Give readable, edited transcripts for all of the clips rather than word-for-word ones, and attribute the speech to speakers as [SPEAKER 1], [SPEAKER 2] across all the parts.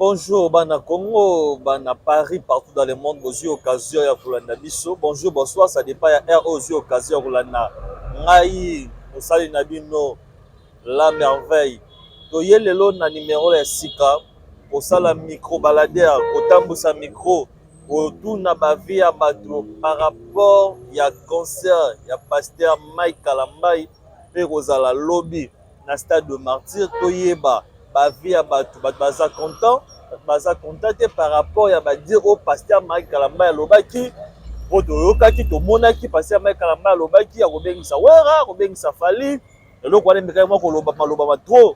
[SPEAKER 1] Bonjour bana Congo, bana Paris, partout dans le monde, bozwi occasion ya kolanda biso. Bonjour, bonsoir, ça dépend ya heure oyo ozwi occasion ya kolanda ngai, mosali na bino La Merveille. Toye lelo na numero ya sika kosala micro baladeur, kotambusa micro, kotuna ba vie ya bato par rapport ya concert ya pasteur Mike Kalambay mpe kozala lobi na stade de Martyr. Toyeba ba vie ya bato, bato baza content, bato baza content te par rapport ya ba dire oyo pasteur Mike Kalambay alobaki, oyo toyokaki, tomonaki pasteur Mike Kalambay alobaki akobengisa Wera, akobengisa Fally. Eloko wana emekaki mwa koloba maloba ma trop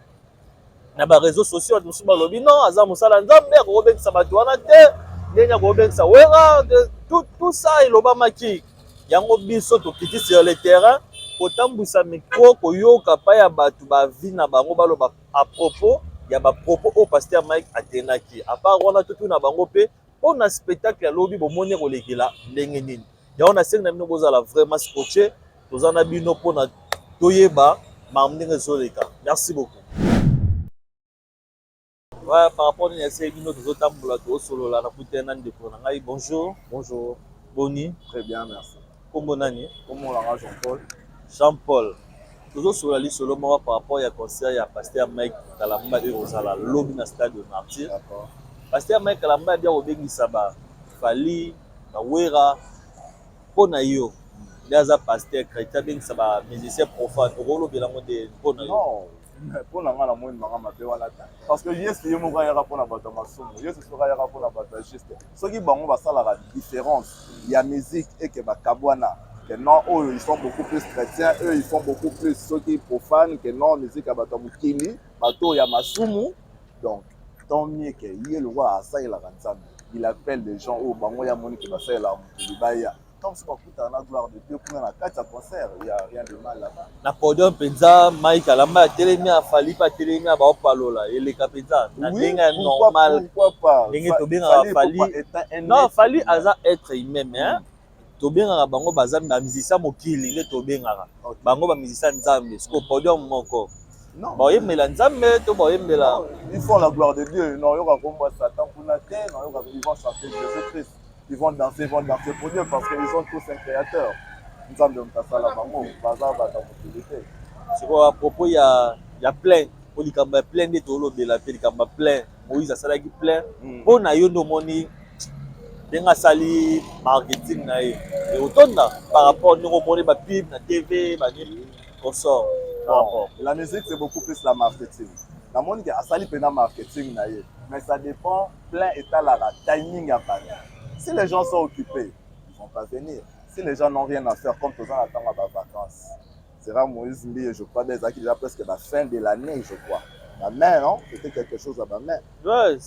[SPEAKER 1] na ba réseaux sociaux. Bato mosusu balobi non, aza mosala Nzambe, akokobengisa bato wana te, ndenge akobengisa Wera. Tout ça elobamaki yango. Biso tokiti sur le terrain kotambwisa micro, koyoka pa ya bato ba vie na bango, baloba à propos ya ba propos oyo pasteur Mike atenaki. À part wana, totuna bango mpe mpona spectacle ya lobi, bomoni kolekela ndenge nini. Yango nasengi na bino bozala vraiment scotché, toza na bino mpona toyeba makambo ndenge ezoleka. Merci beaucoup. Ouais, par rapport nini esei bino, tozotambola, tozosolola na kutana na ndeko na ngai. Bonjour.
[SPEAKER 2] Bonjour.
[SPEAKER 1] Boni?
[SPEAKER 2] Très bien, merci.
[SPEAKER 1] Kombo nani?
[SPEAKER 2] Kombo nanga Jean-Paul.
[SPEAKER 1] Jean-Paul, tozosolola lisolo moko par rapport ya concert ya pasteur Mike Kalamba oyo kozala lobi na stade de Martyr. Pasteur Mike Kalamba abia kobengisa ba Fally, bawera. Mpo na yo nde aza pasteur chrétien, abengisa ba musicien profane, okolobela yango nde mpo na yo?
[SPEAKER 2] Non, mpo na ngai namoni manga mabe wana te, parce que Yesu ye moko ayaka mpona bato ya masumu. Yesu soki ayaka mpona bato ya juste, soki bango basalaka différence ya musique eke bakabwana que non, oyo ils sont beaucoup plus chrétiens, eux ils font beaucoup plus soki profane, que non, musique ya bato ya mokili, bato oyo ya masumu. Donc tant mieux que ye lokola asalelaka Nzambe, il appelle des gens oyo bango ya moni ke basalelaka mokili, baya comme soki bakutana na gloire de Dieu kuna na kati ya concert. Il y a rien de mal là-bas.
[SPEAKER 1] Na podium mpenza, Mike Kalamba atelemi, afali mpe atelemi, baopalola eleka mpenza na ndenge ya normal.
[SPEAKER 2] Pourquoi pas?
[SPEAKER 1] Ndenge tobengaka Fally, non, Fally aza être humain, mais tobengaka bango baza bamusicien mokili, nde tobengaka bango bamusicien Nzambe. Siko podium moko, baoyembela Nzambe to baoyembela?
[SPEAKER 2] Ils font la gloire de Dieu. Non, yoka kombo Satan kuna te. Non, yoka, ils vont chanter Jésus-Christ, ils vont danser, ils vont danser pour Dieu, parce qu'ils ont tous un créateur, Nzambe moto asala bango, baza bato ya mokili te.
[SPEAKER 1] Sikoyo à propos ya plein, po likambo ya plein nde tolobela mpe, likambo ya plein, Moïse asalaki plein. Mpo na yo nde omoni ndenge asali marketing na ye ekotonda par rapport ndenge omoni ba pub na TV, banini, consort?
[SPEAKER 2] Bon, la musique, c'est beaucoup plus la marketing. Namoni ke asali mpena marketing na ye, mais ça dépend. Plein etalaka timing ya bato. Si les gens sont occupés, ils vont pas venir. Si les gens n'ont rien à faire, comme toza na ntango ya ba vacances, sera Moïse Mbiye, je crois bien ezalaki déjà presque la fin de l'année, je crois la main, non, c'était quelque chose à ma main.
[SPEAKER 1] Ouais.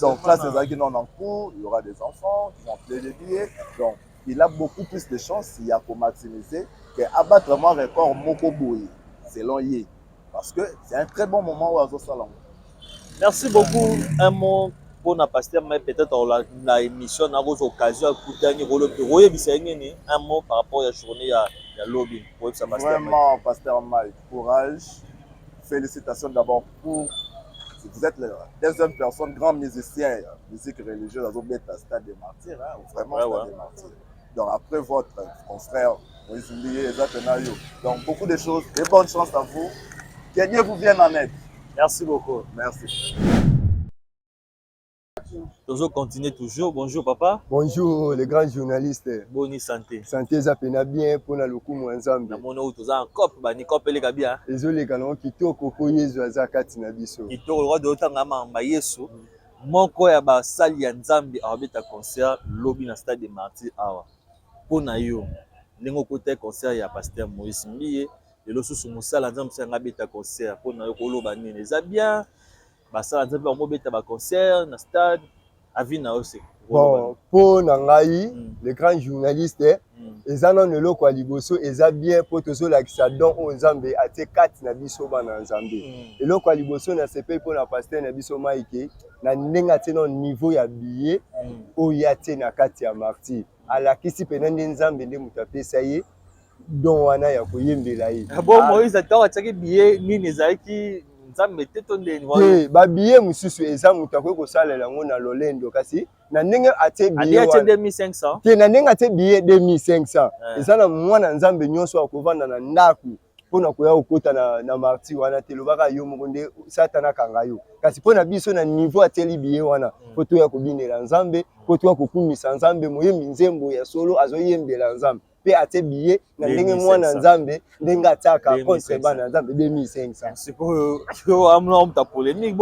[SPEAKER 2] Donc là, ezalaki non en cours, il y aura des enfants qui vont payer des billets, donc il a beaucoup plus de chances ya komaximiser que abattre vraiment record moko boye selon ye, parce que c'est un très bon moment oyo azosala ngo.
[SPEAKER 1] Merci beaucoup. Un mot mpona pasteur, mais peut-être na émission nakozwa occasion akutani, koyebisa ye nini? Un mot par rapport ya journée ya lobi, koyebisa pasteur?
[SPEAKER 2] Vraiment, pasteur Mike, courage, félicitations d'abord pour vous êtes la deuxième personne, grand musicien, musique religieuse, azobeta stade des Martyrs, hein, vraiment. Stade des Martyrs, donc après votre confrère Moïse Mbiye, eza pena yo. Donc beaucoup de choses et bonne chance à vous, que Dieu vous vienne en aide.
[SPEAKER 1] Merci beaucoup.
[SPEAKER 2] Merci.
[SPEAKER 1] Tozo continuer toujours. Bonjour papa.
[SPEAKER 3] Bonjour les grands journalistes.
[SPEAKER 1] Boni santé?
[SPEAKER 3] Santé eza pena bien mpona lokumu ya Nzambe.
[SPEAKER 1] Namoni oyo toza en cope, bani cope eleka bien?
[SPEAKER 3] Ezoleka nango kitoko mpo Yesu aza kati na biso.
[SPEAKER 1] Kitoko lokwa tozotanga mamba Yesu. Moko ya basali ya Nzambe awabeta concert lobi na stade de Martyr awa. Mpo na yo ndenge okota concert ya pasteur Moïse Mbiye, lelo susu mosala Nzambe mosu yanga abeta concert, mpo na yo koloba nini? Eza bien basala Nzambe bango beta ba concert na stade? Avis na yo se?
[SPEAKER 3] Bon, mpo na ngai, le grand journaliste, eza nano eloko ya liboso, eza bien mpo tozolakisa don oyo Nzambe atie kati na biso bana ya Nzambe. Eloko ya liboso, nasepeli mpo na pasteur na biso Mike na ndenge atie nano niveau ya billet oyo atie na kati ya Martyr. Alakisi mpena nde Nzambe nde moto apesa ye don wana ya koyembela ye.
[SPEAKER 1] Bon, Moïse ntango atiaki billet nini ezalaki? Nzambe te to ndeni?
[SPEAKER 3] Te, babillet mosusu eza moto akoki kosalela yango na lolendo, kasi na ndenge atie billet wana
[SPEAKER 1] 2500
[SPEAKER 3] te, na ndenge atie billet 2500, eza na mwana Nzambe nyonso akovanda na ndako mpona koya kokota na Martyrs wana te. Lobaka yo moko nde Satana akanga yo. Kasi mpo na biso, na niveau atieli billet wana, mpo toya kobinela Nzambe, mpo toya kokumisa Nzambe. Moyembi nzembo ya solo azoyembela Nzambe mpe atie billet na ndenge mwana Nzambe, ndenge atiaka contre bana Nzambe 2500.
[SPEAKER 1] Sikoyo amona muta polémique.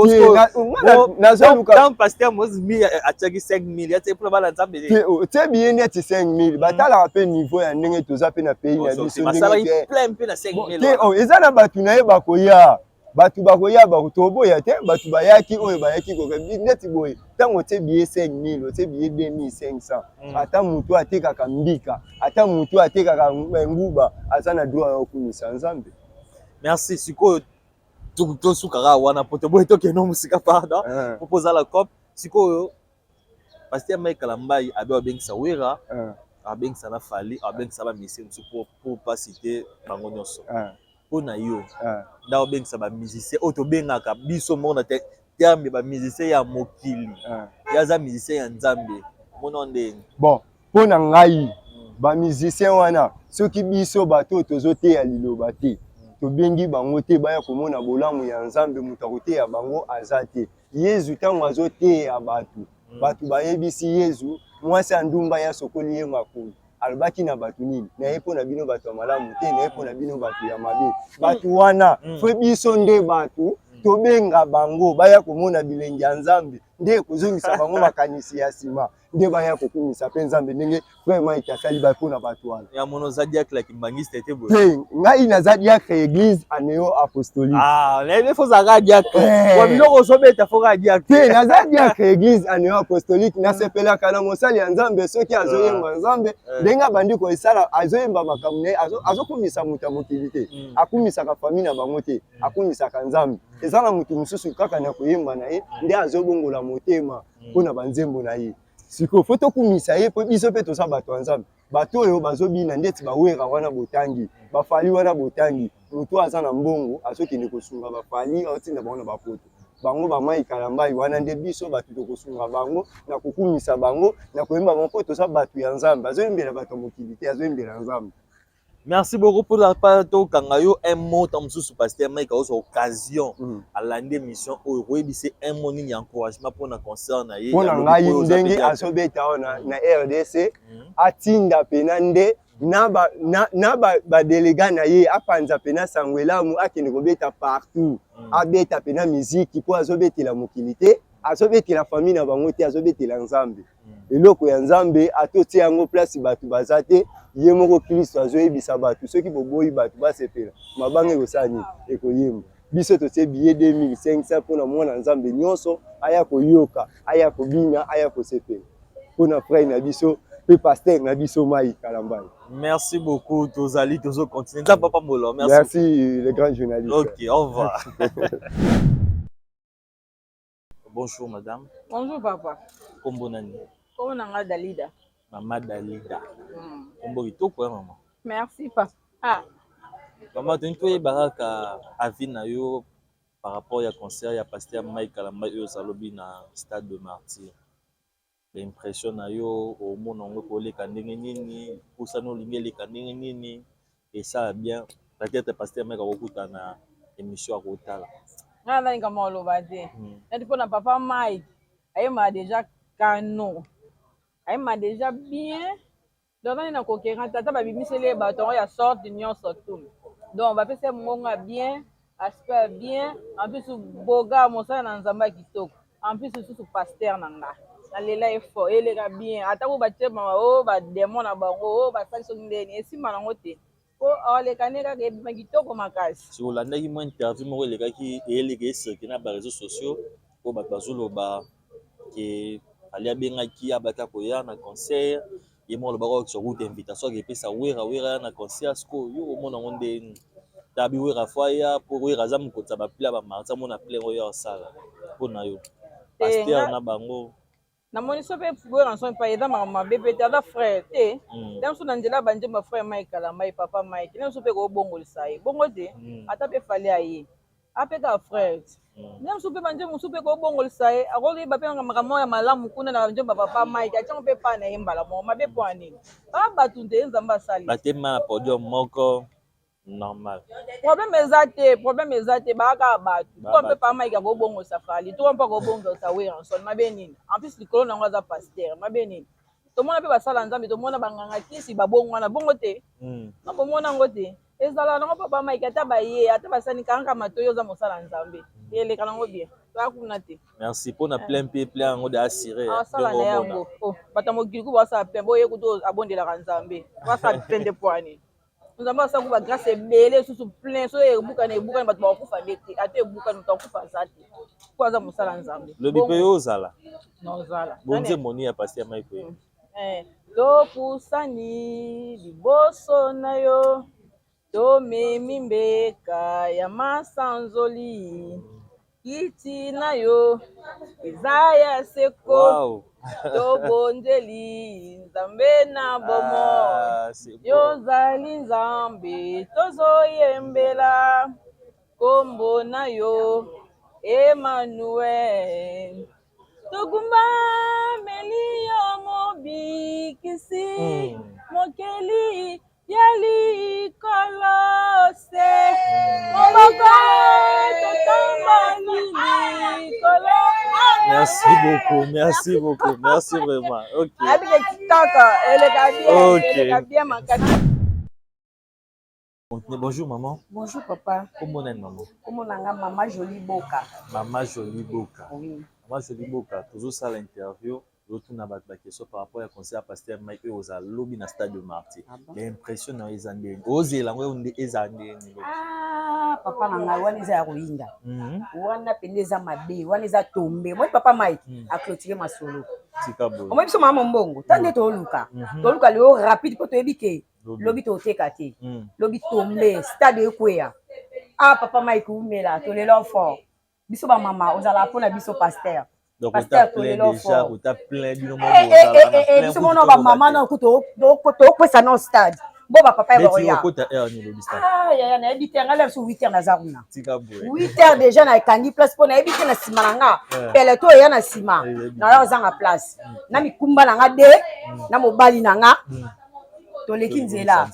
[SPEAKER 3] Nazoluka.
[SPEAKER 1] Pasteur Moïse Mbiye atiaki 5000, atiaki mpona bana Nzambe.
[SPEAKER 3] Te, tie billet neti 5000, batalaka mpe niveau ya ndenge toza mpe na pays na biso.
[SPEAKER 1] Basalaki plein mpe na 5000.
[SPEAKER 3] Te, eza na bato na ye bakoya, bato bakoya, toboya te. Bato bayaki, oyo bayaki koka neti boye. Ntango otie billet 5000, otie billet 2500, ata motu atekaka mbika, ata motu atekaka nguba, aza na droit ya kokumisa Nzambe.
[SPEAKER 1] Merci. Sikoyo tosukaka wana po toboyi tokende mosika, pardon, po ozala cop. Sikoyo pasteur Mike Kalambayi abe abengisa Wera, abengisa na Fally, abengisa bamusicien mosusu, pour pas citer bango nyonso. Mpo na yo, nda obengisa bamusicien oyo tobengaka biso moko na terme bamusicien ya mokili, ye aza musicien ya Nzambe, mona ndenge?
[SPEAKER 3] Bon, mpo na ngai, bamusicien wana, soki biso bato oyo tozoteya liloba te, tobengi bango te baya komona bolamu ya Nzambe, moto akoteya bango aza te. Yezu, ntango azoteya bato, bato bayebisi Yezu mwasi ya ndumba ya sokoli ye makolo. Alobaki na bato nini? Naye mpo na bino bato ya malamu te, naye mpo na bino bato ya mabe. Bato wana, faut biso nde bato tobenga bango baya komona bilengi ya Nzambe, nde ekozongisa bango makanisi ya nsima, nde baya kokumisa mpe Nzambe, ndenge frère Mike asali ba mpona bato wana.
[SPEAKER 1] Ya mono, oza diacre ya kimbangiste te boye?
[SPEAKER 3] Te, ngai naza diacre église anéo apostolique.
[SPEAKER 1] Ah, nayebi, faut ozalaka diacre wa biloko ozobeta, faut kaka diacre.
[SPEAKER 3] Te, naza diacre église anéo apostolique. Nasepelaka na mosali ya Nzambe soki azoyemba Nzambe ndenge abandi koesala, azoyemba makambo na ye, azokumisa moto ya mokili te, akumisaka famille na bango te, akumisaka Nzambe. Eza na moto mosusu kaka na koyemba na ye nde azobongola motema mpona banzembo na ye. Sikoyo faut tokumisa ye, mpo biso mpe toza bato ya Nzambe. Bato oyo bazobina ndeti bawera wana botangi, bafali wana botangi, moto aza na mbongo azokende kosunga bafali, aotinda bango na bapoto. Bango bamai Kalambai wana nde biso bato tokosunga bango na kokumisa bango, na koyemba bango, mpo toza bato ya Nzambe. Azoyembela bato ya mokili te, azoyembela Nzambe.
[SPEAKER 1] Merci beaucoup pour la part. Tokanga yo un mot. Ta mosusu pasteur Mike akozwa occasion alandi émission oyo, koyebisa un mot nini ya encouragement mpona concert na ye?
[SPEAKER 3] Mpona ngai, ndenge azobeta wana na RDC, atinda pena nde na badélégués na ye, apanza pena sango elamu, akende kobeta partout, abeta pena miziki, mpo azobetela mokili te, azobetela famille na bango te, azobetela Nzambe. Eloko ya Nzambe, atotia yango place bato baza te. Ye moko Kristo azoyebisa bato, soki boboyi bato basepela, mabanga ekosala nini? Ekoyemba. Biso totie billet 2500 mpona mwana Nzambe nyonso aya koyoka, aya kobina, aya kosepela mpona frère na biso mpe pasteur na biso Mike Kalambayi.
[SPEAKER 1] Merci beaucoup. Tozali tozo continuer. Nzambe papa Mbolo,
[SPEAKER 3] merci. Merci, le grand journaliste.
[SPEAKER 1] Ok, au revoir. Bonjour madame.
[SPEAKER 4] Bonjour papa.
[SPEAKER 1] Kombo nani?
[SPEAKER 4] Kombo na nga Dalida.
[SPEAKER 1] Mama Dalida. Kombo kitoko ya mama.
[SPEAKER 4] Merci papa. Ah.
[SPEAKER 1] Mama, tolingi toyeba kaka avis na yo par rapport ya concert ya pasteur Mike Kalambayi oyo ozalobi na stade de Martyr. Impression na yo, omona yango koleka ndenge nini? Pusana olingi eleka ndenge nini? Esala bien, peut-être pasteur Mike akokuta na émission, akotala.
[SPEAKER 4] Nga nani kama oloba te. Neti mpona papa Mike, ayembaka déjà kano, ayembaka déjà bien. Donc nani nakokera tata, babimiseli ye bato yango ya sorte nyonso tu. Donc bapesi ye mongongo ya bien, aspect ya bien, en plus boga mosala na Nzambe ya kitoko, en plus lisusu pasteur na nga nalela ye fort. Eleka bien, ata ko batie o badémon na bango o basali soki ndeni, esimba nango te, po aleka nde kaka ebima kitoko makasi.
[SPEAKER 1] Si olandaki mwa interview moko elekaki, eyeleka ecirculer na baréseaux sociaux, po bato bazoloba ke ali abengaki abata koya na concert, ye moko alobaka okisa kuta invitation akepesa Wera, Wera ya na concert. Sikoyo yo omona yango ndeni? Tabi Wera faut aya, po Wera aza mokonzi ya baplein ya bamartyrs, amona plein oyo asala mpo na yo, pasteur na bango.
[SPEAKER 4] Namoni so mpe Werrason epai eza makambo mabe mpe te, aza frère te. Nde mosusu na nzela ya banzembo ya frère Mike Kalambayi, papa Mike, nde mosusu mpe kobongolisa ye bongo te. Ata mpe Fally aye. Apeka frère. Nde mosusu mpe banzembo mosusu mpe kobongolisa ye, akoyeba mpe makambo ya malamu kuna na banzembo ya papa Mike, atiango mpe epai na ye mbala moko. Mabe mpo ya nini? Ba bato nde Nzambe asali.
[SPEAKER 1] Batema na podium moko normal.
[SPEAKER 4] Problème eza te, problème eza te, baa kaka bato. Tuka mpe papa Mike akobongolisa Fally, tuka mpe akobongolisa Werrason, mabe nini? En plus likolo na yango aza pasteur, mabe nini? Tomona mpe basala Nzambe, tomona banganga kisi babongwana bongo te. Na bomona yango te. Ezalaka nango papa Mike, ata baye, ata basani kanga matoyi, oza mosala Nzambe. Eleka nango bien. Toya kuna te.
[SPEAKER 1] Merci pona plein mpe plein yango de assuré.
[SPEAKER 4] Asala na yango. Oh, bato ya mokili ku basala plein, boye kutu abondelaka Nzambe. Basala plein de poani. Nzambe asala ku ba grâce ebele susu plein, so ebukani ebukani bato bakokufa nde te. Ata ebukani moto akufa aza te. Po aza mosala Nzambe.
[SPEAKER 1] Lobi pe yo ozala.
[SPEAKER 4] Nozala.
[SPEAKER 1] Bonzembo ni ya pasteur Mike.
[SPEAKER 4] Topusani liboso na yo, tomemi mbeka ya masanzoli, kiti na yo eza ya seko.
[SPEAKER 1] Wow.
[SPEAKER 4] Tobondeli Nzambe na bomoi, yo ozali Nzambe tozoyembela kombo na yo Emmanuel. Togumbameli yo mobikisi, mokeli ya likolo se moboko totamboli likolo.
[SPEAKER 1] Merci beaucoup, merci beaucoup, merci vraiment. Ok.
[SPEAKER 4] Abike kitoko, eleka bien, eleka bien makasi.
[SPEAKER 1] Bonjour maman.
[SPEAKER 5] Bonjour papa.
[SPEAKER 1] Kombo nani maman?
[SPEAKER 5] Kombo na nga Mama Jolie Boka.
[SPEAKER 1] Mama Jolie Boka.
[SPEAKER 5] Oui.
[SPEAKER 1] Mama Jolie Boka, tozosala interview, tozotuna bato ba question par rapport ya concert ya pasteur Mike oyo ozala lobi na stade de Martyr.
[SPEAKER 5] Ah bon?
[SPEAKER 1] Ba impression na yo eza ndenge? Ozela yango nde eza ndenge?
[SPEAKER 5] Ah papa na ngai, wana eza ya koyinda. Wana pende eza mabe, wana eza tombe. Moi papa Mike a clôturer masolo.
[SPEAKER 1] Tika boye.
[SPEAKER 5] Omoni biso mama mbongo, tande toluka. Toluka leo rapide po toyebi ke lobi toteka te. Lobi tombe, stade ekweya. Ah papa Mike umela, tolela fort. Biso ba mama ozala mpona biso pasteur.
[SPEAKER 1] Donc
[SPEAKER 5] Pasteur,
[SPEAKER 1] ota plein
[SPEAKER 5] tolela
[SPEAKER 1] déjà,
[SPEAKER 5] fort.
[SPEAKER 1] ota plein bino moko
[SPEAKER 5] Eh, eh,
[SPEAKER 1] bozala na
[SPEAKER 5] eh, eh,
[SPEAKER 1] plein
[SPEAKER 5] biso
[SPEAKER 1] kutu
[SPEAKER 5] mona ba
[SPEAKER 1] toloba
[SPEAKER 5] mama
[SPEAKER 1] te.
[SPEAKER 5] na kutu tokwesa na stade. Bo ba papa ya
[SPEAKER 1] Neti
[SPEAKER 5] bakoya.
[SPEAKER 1] okota heure nini lobi stade?
[SPEAKER 5] Ah yaya nayebi te, ngai biso 8 heures naza kuna.
[SPEAKER 1] Tika boye.
[SPEAKER 5] 8 heures déjà na ekangi place mpo nayebi te na nsima na nga. Peloton eya na nsima. Naya kozanga place. Na mikumba na nga de, na mobali na nga. Toleki nzela.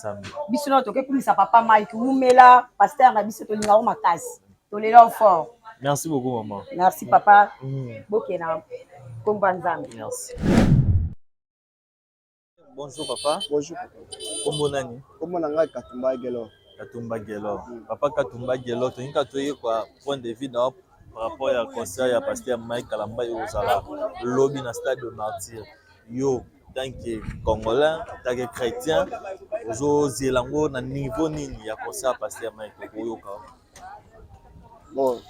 [SPEAKER 5] Biso na toke kumisa papa Mike wumela pasteur na biso tolinga yo makasi. Tolela fort.
[SPEAKER 1] Merci beaucoup maman.
[SPEAKER 5] Merci papa. Bokena kombo ya Nzambe.
[SPEAKER 1] Merci. Bonjour papa.
[SPEAKER 6] Bonjour papa.
[SPEAKER 1] Kombo nani?
[SPEAKER 6] Kombo na ngai Katumba Gelor.
[SPEAKER 1] Katumba Gelor. Papa Katumba Gelor, tolingi kaka toyeba point de vue na yo par rapport ya concert ya pasteur Mike Kalambay oyo ozala lobi na stade de Martyr. Yo tant que congolais, tant que chrétien, ozozela yango na niveau nini ya concert ya pasteur Mike okoyoka?
[SPEAKER 6] Bon,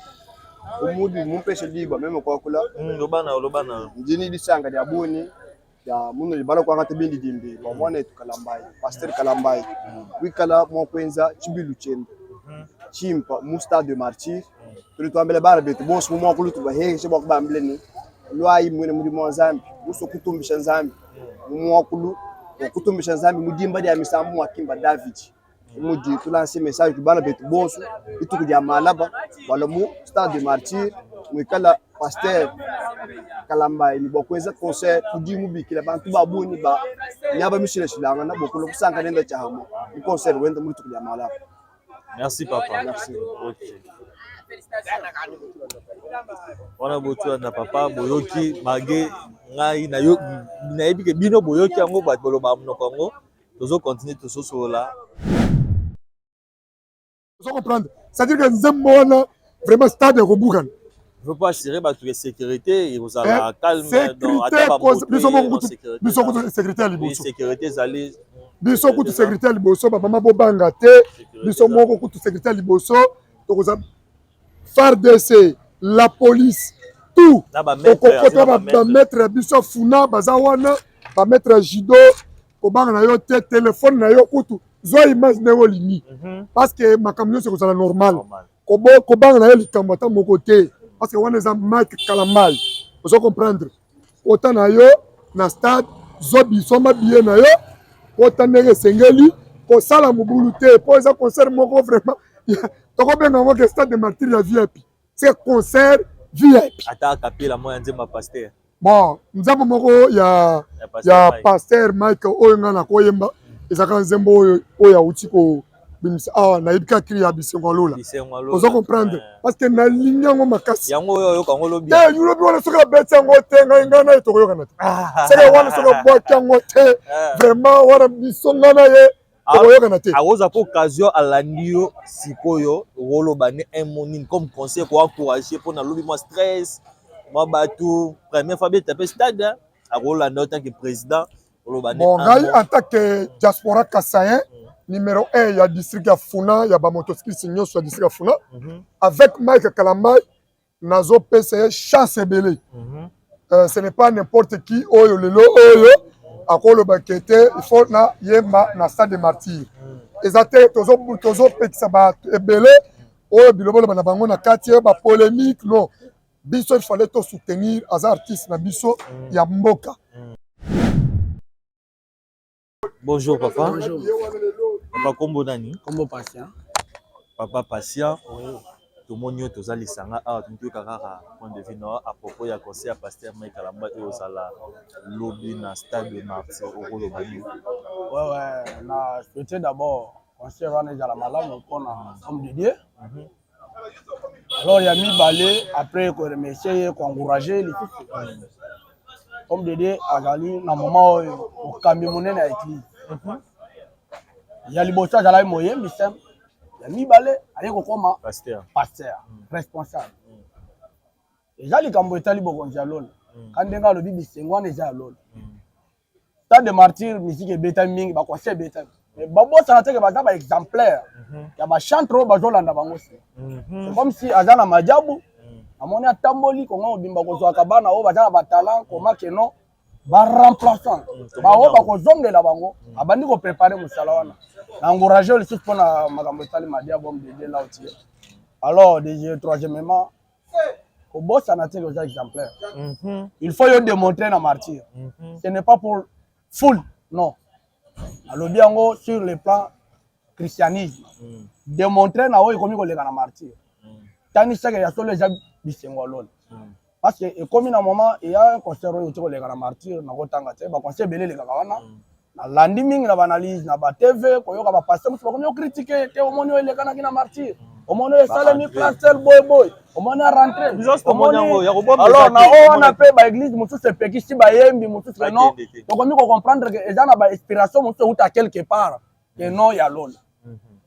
[SPEAKER 6] umudi mumpeshe liba meme kwakula.
[SPEAKER 1] Loba na loba na.
[SPEAKER 6] Ndini lisanga lya boni ya muno libala kwangata bindi dimbi bwa mwana etu Kalambayi, pasteur Kalambayi. Wikala mwa kwenza chibilu chende. Chimpa mu stade de Martyr. Tuli twambele bana betu bonso mu mwakulu tubahekeshe bwa kubambile ni lwayi mwene mudimu wa Nzambi muso kutumbisha Nzambi mu mwakulu wa kutumbisha Nzambi mu dimba dia misambu mwa kimba David. Mudi tulanse message ku bana betu bonso dituku dia malaba bala mu stade de Martyr muikala pasteur Kalambayi ne bua kuenza concert udi mubikila bantu ba bungi ba miaba mishilashilangana bua kulua kusanka nenda tshiamua mu concert wenda mu dituku dia malaba.
[SPEAKER 1] Merci papa.
[SPEAKER 6] Merci.
[SPEAKER 1] Okay. Wana botua na papa boyoki malgré ngai nayebi ke bino boyoki yango bato bolobaka monoko yango tozo continuer tososolola.
[SPEAKER 7] Ozo comprendre? C'est-à-dire que nzembo wana vraiment stade ekobukana.
[SPEAKER 1] Il faut pas assurer bato ya sécurité ekozala calme, donc
[SPEAKER 7] Sécurité
[SPEAKER 1] ata ba moto
[SPEAKER 7] biso moko
[SPEAKER 1] ye,
[SPEAKER 7] kutu
[SPEAKER 1] sécurité
[SPEAKER 7] biso kutu sécurité ya
[SPEAKER 1] Oui,
[SPEAKER 7] liboso.
[SPEAKER 1] sécurité ezali.
[SPEAKER 7] Biso kutu sécurité ya liboso, ba mama bobanga te.
[SPEAKER 1] Sécurité
[SPEAKER 7] Biso
[SPEAKER 1] ezali.
[SPEAKER 7] moko kutu sécurité ya liboso, tokoza FARDC, la police, tout.
[SPEAKER 1] Na ba maître,
[SPEAKER 7] Okokota
[SPEAKER 1] na ba
[SPEAKER 7] ba
[SPEAKER 1] maître.
[SPEAKER 7] maître ya biso funa baza wana, ba maître ya judo, kobanga na yo te, téléphone na yo kutu zwa image ndenge olingi. Parce que makambo nyonso ekozala normal.
[SPEAKER 1] Normal.
[SPEAKER 7] Kobanga na yo likambo ata moko te, parce que wana eza Mike Kalambay. Ozo comprendre? Kota na yo na stade, zwa bisomba billet na yo, kota ndenge esengeli, kosala mobulu te, po eza concert moko vraiment Tokobenga yango ke stade de martyr ya VIP, c'est concert VIP.
[SPEAKER 1] Ata akapela mwa ya nzembo ya pasteur.
[SPEAKER 7] Bon, nzembo moko ya ya pasteur Mike oyo ngai nakoyemba ezalaka nzembo oyo oyo awuti kobimisa awa, nayebi kaka cri ya bisengo ya lola. Ozo comprendre? Parce que nalingi yango makasi.
[SPEAKER 1] Yango oyo oyoka yango lobi
[SPEAKER 7] te, lobi wana soki abeti yango te, ngai ngai na ye tokoyokana te. Seke wana soki abwaki yango te, vraiment wana biso ngai na ye tokoyokana te.
[SPEAKER 1] Akozwa mpe occasion alandi yo sikoyo, okoloba ne un mot nini comme conseil ko encourager mpo na lobi mwa stress mwa bato, première fois abeta mpe stade, akolanda yo tant que président, oloba ne?
[SPEAKER 7] Bon, ngai en tant que diaspora kasaïen numéro 1 ya district ya Funa, ya bamotocycliste nyonso ya district ya Funa, avec Mike Kalambay, nazopesa ye chance ebele. Ce n'est pas n'importe qui oyo lelo oyo akoloba ke te il faut na yemba na stade de martyr. Eza te, tozopekisa bato ebele oyo biloboloba na bango na kati oyo bapolémique. Non, biso il fallait tosoutenir, aza artiste na biso ya mboka.
[SPEAKER 1] Bonjour papa.
[SPEAKER 8] Bonjour.
[SPEAKER 1] Papa, kombo nani?
[SPEAKER 8] Kombo Patient.
[SPEAKER 1] Papa Patient. Oui. Tomoni yo, toza lisanga awa, toyoka kaka point de vue na à propos ya conseil ya pasteur Mike Kalambay oyo ozala lobi na stade de martyr, okoloba nini?
[SPEAKER 8] Ouais, na souhaité d'abord concert wana ezala malamu mpona homme de Dieu. Alors ya mibale, après koremercier ye, koencourager lisusu, homme de Dieu azali na moment oyo mokambi monene ya église. Ya liboso azalaki moyembi simple, ya mibale aye kokoma
[SPEAKER 1] pasteur,
[SPEAKER 8] pasteur responsable. Eza likambo etali bokonzi ya lola. Ka ndenge alobi, bisengo wana eza ya lola. Stade de martyr, musique ebetami mingi, baconcert ebetami, mais babosana te ke baza baexemplaire ya bachantre oyo bazolanda bango. Se c'est comme si aza na majabu, amoni atamboli Kongo mobimba kozwaka bana oyo baza na batalent, koma keno baremplaçant baoyo bakozongela bango, abandi koprépare mosala wana. Na encourage lisusu mpona makambo etali madiabo, homme de Dieu, là otie. Alors déjà, troisièmement, kobosana te oza exemplaire. Il faut yo démontrer na martyr. Ce n'est pas pour foule, non, alobi yango sur le plan christianisme. Démontrer na oyo ekomi koleka na martyr, tanisaka ya solo eza bisengo ya lola, parce que ekomi na moment eya concert oyo oti koleka na martyr. Nakotanga te, baconcert ebele elekaka wana. Nalandi mingi na baanalyse na batv, koyoka bapasteur mosusu bakomi ocritiquer te: omoni oyo elekanaki na martyr, omoni oyo esalemi place tel, boye boye, omoni arentre. Alors na oyo wana mpe baéglise mosusu epekisi bayembi mosusu ke non, tokomi kocomprendre ke eza na bainspiration mosusu euta quelque part ke non ya lola.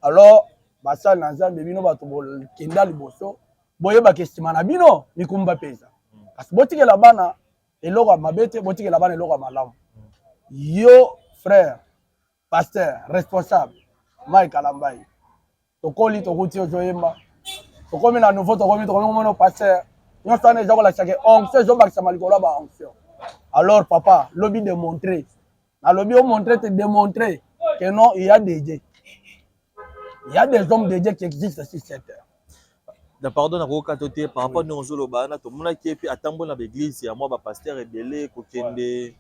[SPEAKER 8] Alors basali na Nzambe, bino bato bokenda liboso, boyebaka nsima na bino mikumba mpe eza, kasi botikela bana eloko ya mabe te, botikela bana eloko ya malamu. Yo frère pasteur responsable Mike Kalambay, tokoli, tokuti ozoyemba, tokomi na nouveau, tokomi komona pasteur nyonso wana eza kolakisa ke onction ezobakisama likolo ya baonction. Alors papa, lobi démontrer, nalobi omontre te, démontrer que non, il y a des dieux, il y a des hommes de Dieu qui existent sur cette terre.
[SPEAKER 1] Na pardon, nakoyoka to te par rapport ndenge ozoloba wana, tomonaki ye mpe atamboli na baeglise ya mwa bapasteur ebele kokende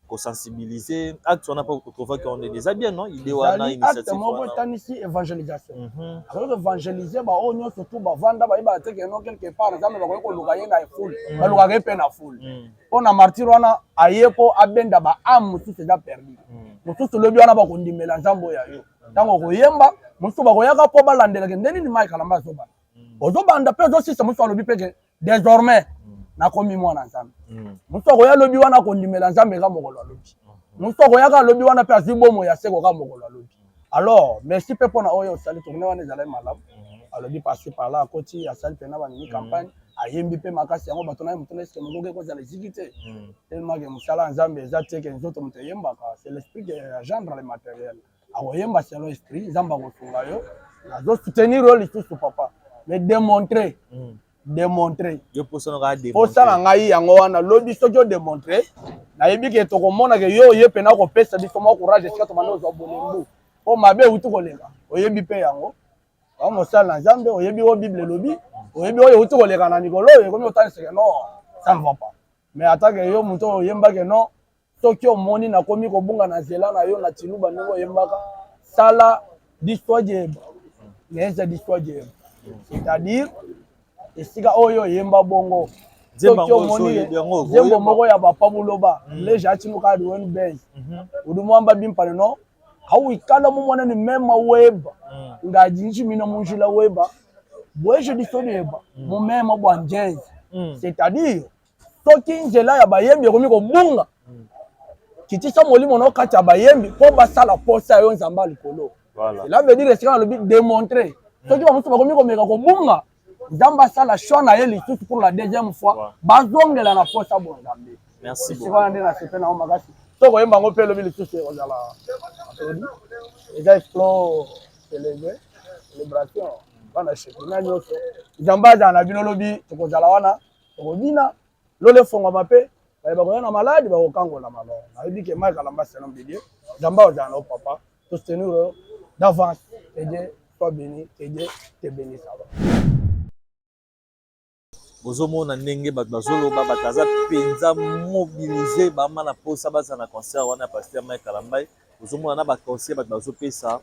[SPEAKER 1] kosensibiliser. Acte wana mpo otrouvaki yango ndenge eza bien, non? Idée wana,
[SPEAKER 8] initiative moko etanisi évangélisation, akoki koévangéliser baoyo nyonso tu bavanda, bayebaka te ke non, quelque part Nzambe bakoki koluka ye na foule, balukaka ye mpe na foule. Mpo na martyr wana aye mpo abenda baâme mosusu eza perdu, mosusu lobi wana bakondimela Nzambe oyo ya yo. Ntango okoyemba, mosusu bakoyaka mpo balandelaka nde nini Mike Kalambay azobanda, ozobanda mpe ozosisa. Mosusu alobi mpe ke désormais nakomi mwana Nzambe. Mosusu akoya alobi wana akondimela Nzambe ka mokolo alobi. Mosusu akoyaka alobi wana mpe azwi bomo ya seko ka mokolo alobi. Alors merci mpe mpona oyo osali, tournée wana ezalaki malamu. Alobi par-ci par-là, akoti, asali mpena banini campagne, ayembi mpe makasi yango bato na ye moto na eske mokoki ekozala eziki te, tellement ke mosala ya Nzambe eza te ke nzoto moto eyembaka, c'est l'esprit qui engendre le matériel. Akoyemba selon esprit, Nzambe akosunga yo. Nazosoutenir yo lisusu papa, mais démontrer, démontrer. Posa na ngai yango wana, lobi soki odémontre, nayebi ke tokomona ke yo oye mpena kopesa biso mwa courage esika tobanda kozwa bolembu, mpo mabe euti koleka. Oyebi mpe yango wa mosala na Nzambe, oyebi oyo Bible elobi, oyebi oyo euti koleka na mikolo oyo ekomi otaniseke non, ça ne va pas. Mais atake yo moto oyo oyembake non, soki omoni nakomi kobunga na nzela na yo na tiluba ndenge oyembaka, sala diswa dieba neza diswa dieba. C'est-à-dire esika oyo oyemba bongo soki omoni nzembo moko ya bapa buloba mm. leja atinuka wen benz mhm. udi mwamba bimpane no hawikala mumwana ni mema weba mm. ngaji nshimina munjila weba bweje disodeba mm. mumema bwa njenzi c'est-à-dire soki nzela ya bayembi ekomi kobunga kitisa molimo na kati ya bayembi mpo basala posa yo nzambe ya likolo. Cela veut dire esika nalobi démontrer soki bamosusu bakomi komeka kobunga, nzambe asala choix na ye lisusu pour la deuxième fois, bazongela na posa bonzambe. Esika wana nde nasepeli nango makasi. Soki koyemba yango mpe elobi lisusu ekozala applaudi, eza explo célébrer célébration bana shekina nyonso. Nzambe azala na bino lobi, tokozala wana tokobina lola efongwama mpe baye bakoya na maladi bakokangolama. No nayebi ke Mike Kalamba c'est l'homme de Dieu. Nzambe azala na yo papa, to soutenir yo d'avance. Que Dieu soit béni, que Dieu te bénisse.
[SPEAKER 1] Bozomona ndenge bato bazoloba, bato aza mpenza mobilise, bama na posa baza na concert wana ya pasteur Mike Kalambay. Bozomona na baconseil bato bazopesa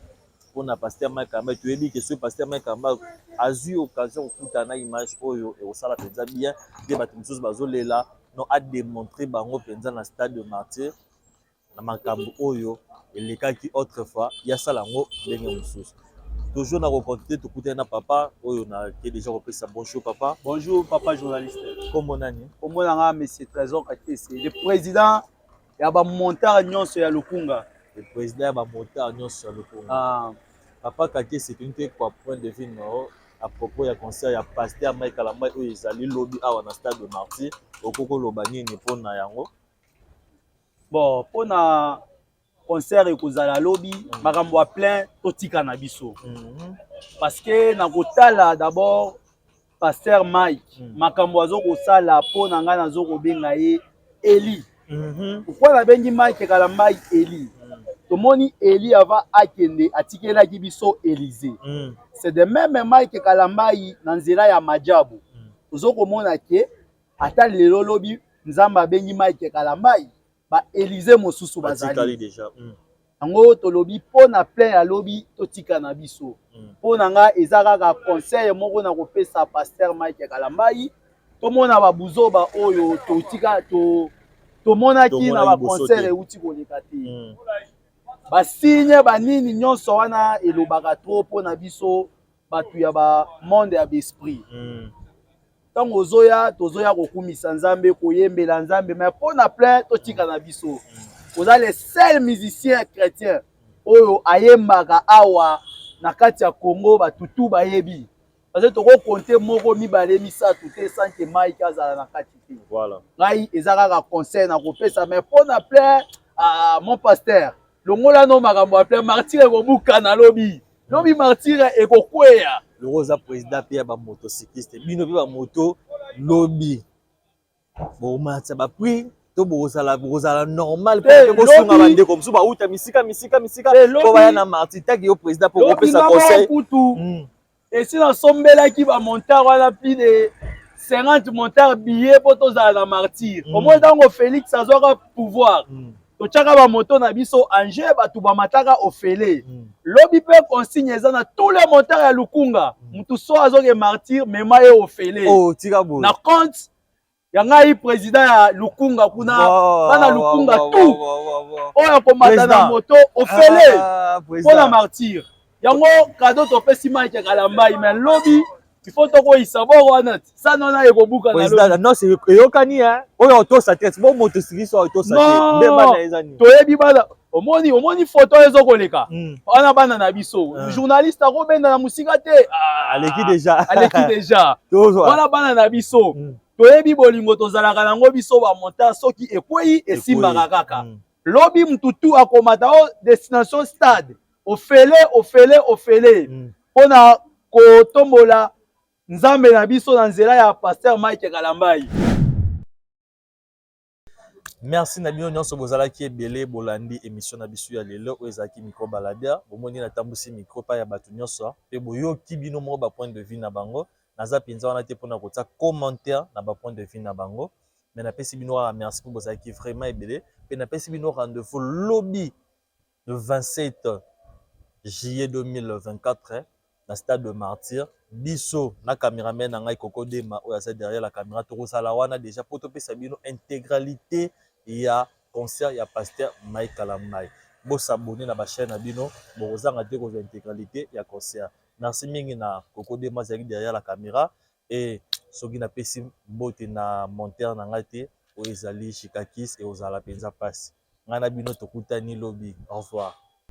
[SPEAKER 1] mpona pasteur Mike Kalambay. Toyebi ke soki pasteur Mike Kalambay azwi occasion kokutana na image oyo, ekosala mpenza bien. Nde bato mosusu bazolela no ademontre bango mpenza na stade de Martyr na makambo oyo elekaki autrefois, yasala yango ndenge mosusu. Toujours na kocontinue, tokutani na papa oyo nake déjà kopesa bonjour papa.
[SPEAKER 9] Bonjour papa journaliste.
[SPEAKER 1] Kombo nani?
[SPEAKER 9] Kombo na nga monsieur Trésor Kakese, le président ya ba montard nyonso ya Lukunga.
[SPEAKER 1] Le président ya ba montard nyonso ya Lukunga. Ah. Papa Kakese, tolingi toyeba point de vue na yo à propos ya concert ya pasteur Mike Kalambay oyo ezali lobi awa na stade de Martyr. Okoki koloba nini mpona yango?
[SPEAKER 9] Bon, mpona concert ekozala lobi, makambo ya plein totika na biso. Parce que na kotala d'abord pasteur Mike, makambo azo kosala mpo na ngai nazo kobenga ye Eli. Pourquoi nabengi Mike Kalambay Eli? Tomoni Eli avant akende atikelaki biso Élysée. C'est de même Mike Kalambay na nzela ya Majabu. Tozo komona ke ata lelo lobi Nzambe abengi Mike Kalambay, ba Élysée mosusu bazali. Yango tolobi mpo na plein ya lobi totika na biso. Mpo na nga eza kaka conseil moko na kopesa pasteur Mike Kalambay, tomona babuzoba oyo totika to tomonaki na ba concert euti koleka te. Basigne banini nyonso wana elobaka trop mpo na biso bato ya ba monde ya b'esprit. Ntango ozoya, tozoya kokumisa Nzambe, koyembela Nzambe, mais mpo na plein totika na biso. Oza le seul musicien chrétien oyo ayembaka awa na kati ya Congo, batutu bayebi. Parce que tokokonte moko mibale misato te sans que Mike azala na kati te.
[SPEAKER 1] Voilà.
[SPEAKER 9] Ngai eza kaka conseil na kopesa, mais mpo na plein, ah, mon pasteur, longola no makambo ya plein, martyr ekobukana lobi. Lobi martyr ekokweya.
[SPEAKER 1] Loko oza président mpe ya bamotocycliste, bino mpe bamoto lobi bokomatisa baprix to bokozala bokozala normal mpe bosunga bandeko mosusu bauta misika misika misika mpo baya na martyr. Taki yo président mpo okopesa conseil.
[SPEAKER 9] Kutu esi nasombelaki bamontard wana plus de 50 montard billet mpo tozala na martyr. Omoi ntango Félix azwaka pouvoir, totiaka bamoto na biso ange, bato bamataka ofele. Lobi mpe consigne eza na tous les motards ya Lukunga, mutu so azoke martyr, mema ye ofele.
[SPEAKER 1] Oh, tika boye.
[SPEAKER 9] Na compte ya ngai président ya Lukunga kuna, bana Lukunga tout oyo akomata na moto ofele mpona martyr. Yango kado topesi Mike Kalambay, mais lobi il faut tokoyisa boko wana sana wana ekobuka
[SPEAKER 1] na lobi. Non, c'est eyokani hein. Oyo otosa te, bo motocycliste oyo otosa te. Nde bana eza nini?
[SPEAKER 9] Toyebi bana, omoni omoni photo oyo ezokoleka wana bana na biso. Journaliste akobenda na mosika te.
[SPEAKER 1] Aleki déjà.
[SPEAKER 9] Aleki déjà. Wana bana na biso. Toyebi bolingo tozalaka nango biso ba montant soki ekwei esimbaka kaka. Lobi mutu akomata o destination stade. Ofele ofele ofele mpona kotombola Nzambe na biso na nzela ya pasteur Mike Kalambay.
[SPEAKER 1] Merci na bino nyonso bozalaki ebele bolandi émission na biso ya lelo oyo ezalaki micro baladeur. Bomoni natambusi micro pa ya bato nyonso mpe boyoki bino moko ba point de vue na bango. Naza mpenza wana te mpona kotia commentaire na ba point de vue na bango, mais napesi bino kaka merci mpo bozalaki vraiment ebele mpe napesi bino rendez-vous lobi le 27 juillet 2024. Na stade de Martyr, biso na cameraman na ngai Koko Dema oyo aza derrière la caméra, tokozala wana déjà po topesa bino intégralité ya concert ya pasteur Mike Kalambay. Bo s'abonner na ba chaîne na bino, bokozanga te kozwa intégralité ya concert. Merci mingi na Koko Dema azalaki derrière la caméra et soki napesi mbote na monteur na ngai te oyo ezali Shikakis, ekozala mpenza mpasi. Ngai na bino tokutani lobi. Au revoir.